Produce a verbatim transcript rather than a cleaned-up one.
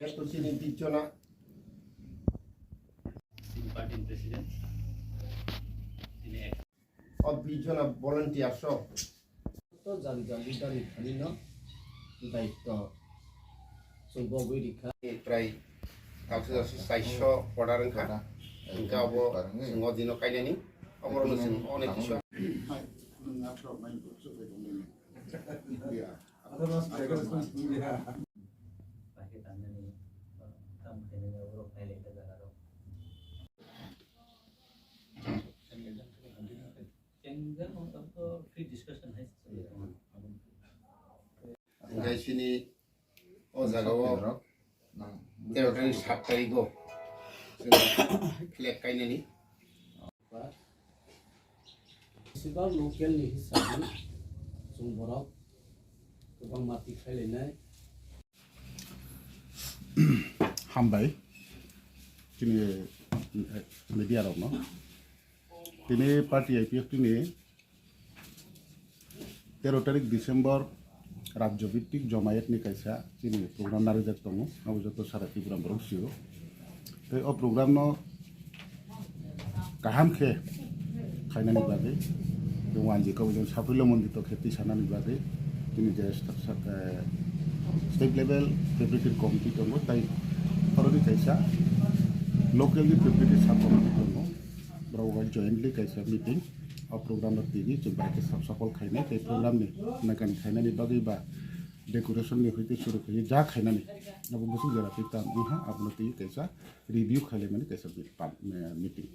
Eto chini bijona. Party president. Tini ek- O bijona volunteer so. To jani jani leader ni thani no daityo chwng bogwi rikha. Prai taksa taksa saiso order wngkha. Wngkha abo chwng o dino kainani. Oborok no chwng onek kisa. Hai, nwng aphro mai bo chwk bai tongmani. Ya. Paikhe tangnani, tam khainani borok nailai kha jaga rok. Cheng jang no tabuk free discussion hai se chwng tong. Hingke chini o jaga o tero tarik sat tarik o flag kainani. Besiba local ni hisab ni chwng borok kwbangma tikhlai lainai. Hambai chini, eh, media rok no. Tini party I P F T ni tero tarik December rajyo bhittik jomayet ni kaisa chini program narijak tongo, abo joto sara Tripura borok sio. Tei o program no kaham khe khainani bagwi, tei wanjwi kok jang saphirlo mondito khe twi sanani bagwi chini je sta-, sta-, eh, state level preparatory committee tongo, tei oroni kaisa local ni preparatory sub committee tongo. Borok bai jointly kaisa meeting, o program rok tini chwng bai khe sap sapol khainai, tei program ni nangkani khainani bagwi ba decoration ni hoite suru khe ja khainani abo bwswk jora twi tam wngha, abono twi kaisa review khailaimani kaisa meet-, meeting.